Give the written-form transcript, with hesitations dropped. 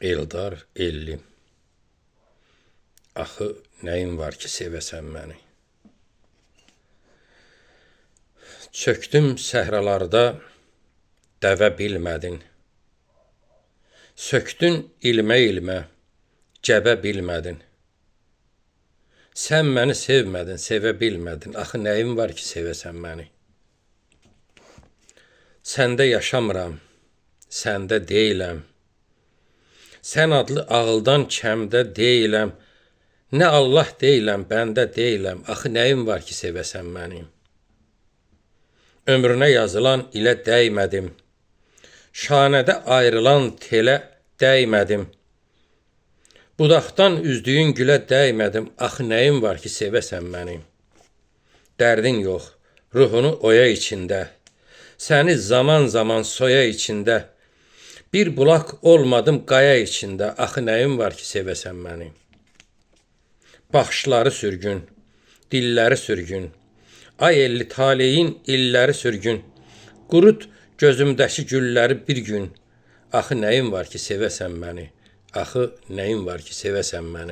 Eldar Elli. Axı nəyim var ki sevəsən məni? Çöktüm səhralarda, dəvə bilmədin. Söktün ilmə-ilmə, cəbə bilmədin. Sən məni sevmədin, sevə bilmədin. Axı nəyim var ki sevəsən məni? Səndə yaşamıram, səndə deyiləm. Sən adlı ağıldan kəmdə deyiləm. Nə Allah deyiləm, bəndə deyiləm. Axı nəyim var ki sevəsən məni? Ömrünə yazılan ilə dəymədim. Şanədə ayrılan telə dəymədim. Budaqdan üzdüyün gülə dəymədim. Axı nəyim var ki sevəsən məni? Dərdin yox, ruhunu oya içində. Səni zaman-zaman soya içində. Bir bulaq olmadım qaya içində. Axı nəyim var ki sevəsən məni? Baxışları sürgün, dilləri sürgün. Ay elli taleyin illəri sürgün. Qurut gözümdəki gülləri bir gün. Axı nəyim var ki sevəsən məni? Axı nəyim var ki sevəsən məni?